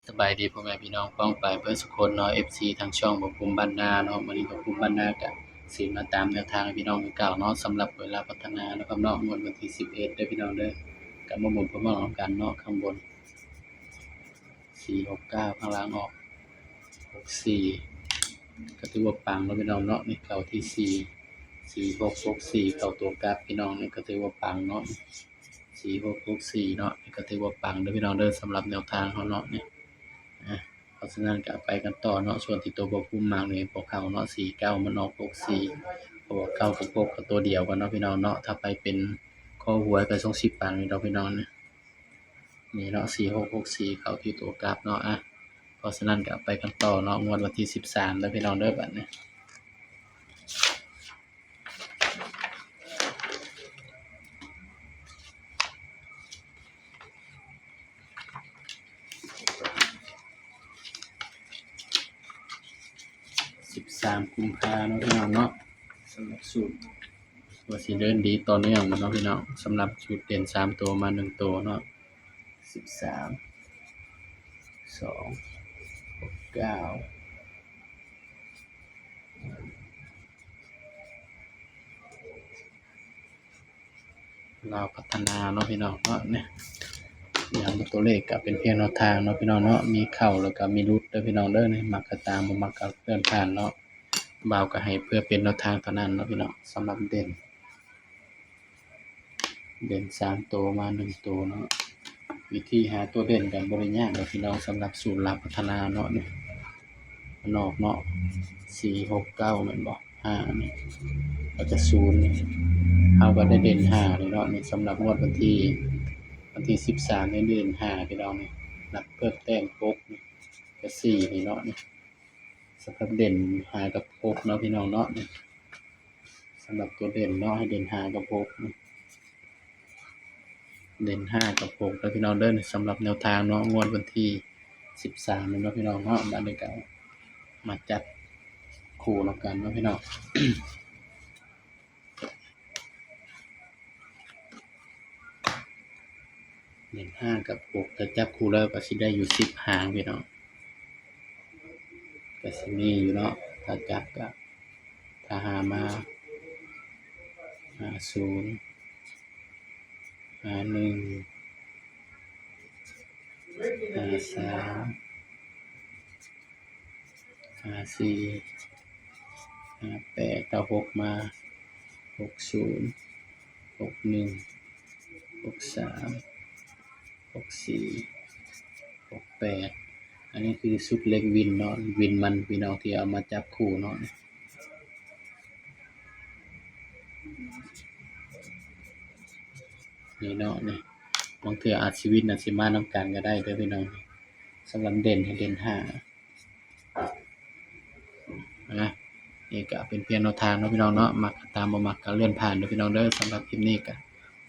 ສະບາຍດີພໍ່ແມ່ພີ່ນ້ອງປ້ອງປາຍເບິດສຸຄົນເນາະ ເອັຟຊີ ທາງຊ່ອງບ່າວພູມບ້ານນາເນາະ. ມື້ນີ້ບ່າວພູມບ້ານນາກະຊິມາຕາມແນວທາງໃຫ້ພີ່ນ້ອງຄືເກົ່າເນາະ ສຳລັບຫວຍລາວພັດທະນາເນາະ ພີ່ນ້ອງເນາະ. ງວດວັນທີສິບເອັດເດີພີ່ນ້ອງເດີ ກະມາໝູນພວກເຮົານຳກັນເນາະ. ຂ້າງບົນສີ່ຫົກເກົ້າ ຂ້າງລ່າງອອກຫົກສີ່ ກະຖືວ່າປັງເນາະພີ່ນ້ອງເນາະ. ນີ້ເຂົ້າທີ່ສີ່ ສີ່ຫົກຫົກສີ່ ເຂົ້າຕົວກັບພີ່ນ້ອງ ນີ້ກະຖືວ່າປັງເນາະ. ສີ່ຫົກຫົກສີ່ເນາະ ນີ້ກະຖືວ່າປັງເດີພີ່ນ້ອງເດີ ສຳລັບແນວທາງເຮົາເນາະນີ້. ອາ ເພາະສະນັ້ນກະໄປກັນຕໍ່ເນາະ. ສ່ວນທີ່ໂຕບ່າວພູມມັກນີ້ບໍ່ເຂົ້າເນາະ ສີ່ເກົ້າ ມັນອອກຫົກສີ່ ເພາະວ່າເກົ້າກັບຫົກກະໂຕດຽວກັນເນາະພີ່ນ້ອງເນາະ. ຖ້າໃຜເປັນຄໍຫວຍກະສົ່ງຊິບປັງຢູ່ດອກພີ່ນ້ອງນະ. ນີ້ເນາະ ສີ່ຫົກຫົກສີ່ ເຂົ້າທີ່ຕົວກັບເນາະ. ອາ ເພາະສະນັ້ນກະໄປກັນຕໍ່ເນາະ ງວດວັນທີສິບສາມເດີພີ່ນ້ອງເດີ ບາດນີ້ ສິບສາມ ກຸມພາເນາະພີ່ນ້ອງເນາະ. ສຳລັບສູດວ່າຊິເດີນດີຕໍ່ເນື່ອງບໍ່ເນາະພີ່ນ້ອງ ສຳລັບສູດເດັ່ນສາມໂຕມາໜຶ່ງໂຕເນາະ. ສິບສາມ ສອງ ຫົກ ເກົ້າ ລາວພັດທະນາເນາະພີ່ນ້ອງເນາະ. ນີ້ ຢ່າງຕົວເລກກະເປັນພຽງແນວທາງເນາະພີ່ນ້ອງເນາະ ມີເຂົ້າແລ້ວກະມີຫຼຸດເດີພີ່ນ້ອງເດີ. ນີ້ມັກກະຕາມ ບໍ່ມັກກະເລື່ອນຜ່ານເນາະ. ບ່າວກະໃຫ້ເພື່ອເປັນແນວທາງເທົ່ານັ້ນເນາະພີ່ນ້ອງ. ສຳລັບເດັ່ນ ເດັ່ນສາມໂຕມາໜຶ່ງໂຕເນາະ. ວິທີຫາຕົວເດັ່ນກະບໍ່ໄດ້ຍາກດອກພີ່ນ້ອງ ສຳລັບສູດລາວພັດທະນາເນາະ. ນີ້ ມັນອອກເນາະ ສີ່ຫົກເກົ້າ ແມ່ນບໍ່ ຫ້າ ນີ້ ແລ້ວກະສູນນີ້ ເຮົາກະໄດ້ເດັ່ນຫ້ານີ້ເນາະ. ນີ້ສຳລັບງວດວັນທີ ວັນທີສິບສາມນີ້ເດັ່ນຫ້າພີ່ນ້ອງ. ນີ້ ນັບເພີ່ມແຕ້ມຫົກນີ້ກະສີ່ນີ້ເນາະ. ນີ້ ສຳລັບເດັ່ນຫ້າກັບຫົກເນາະພີ່ນ້ອງເນາະ. ນີ້ ສຳລັບຕົວເດັ່ນເນາະ ໃຫ້ເດັ່ນຫ້າກັບຫົກ ເດັ່ນຫ້າກັບຫົກເດີພີ່ນ້ອງເດີ. ສຳລັບແນວທາງເນາະ ງວດວັນທີສິບສາມນີ້ເນາະພີ່ນ້ອງເນາະ. ບາດນີ້ກະມາຈັບຄູ່ນຳກັນເນາະພີ່ນ້ອງ. ເດັ່ນຫ້າກັບຫົກ ຖ້າຈັບຄູ່ແລ້ວກະຊິໄດ້ຢູ່ສິບຫາງພີ່ນ້ອງ. ກະຊິມີຢູ່ເນາະ ຖ້າຈັບກະ ຖ້າຫາມາ ຫ້າສູນ ຫ້າໜຶ່ງ ຫ້າສາມ ຫ້າສີ່ ຫ້າແປດ ຖ້າຫົກມາ ຫົກສູນ ຫົກໜຶ່ງ ຫົກສາມ ຫົກສີ່ ຫົກແປດ. ອັນນີ້ຄືຊຸດເລັກວິນເນາະ ວິນມັນພີ່ນ້ອງ ທີ່ເອົາມາຈັບຄູ່ເນາະ. ນີ້ເນາະ ນີ້ ບາງເທື່ອອາດຊິວິນອາດຊິມານຳກັນກະໄດ້ເດີພີ່ນ້ອງ. ສຳລັບເດັ່ນໃຫ້ເດັ່ນຫ້າ ນະ. ນີ້ກະເປັນພຽງແນວທາງເນາະພີ່ນ້ອງເນາະ ມັກກະຕາມ ບໍ່ມັກກະເລື່ອນຜ່ານເດີພີ່ນ້ອງເດີ. ສຳລັບຄລິບນີ້ກະ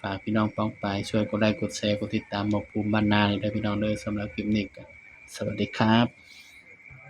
ຝາກພີ່ນ້ອງປ້ອງປາຍຊ່ວຍກົດໄລກົດແຊ ກົດຕິດຕາມບ່າວພູມບ້ານນາແດ່ເດີພີ່ນ້ອງເດີ. ສຳລັບຄລິບນີ້ກະສະຫວັດດີຄັບ.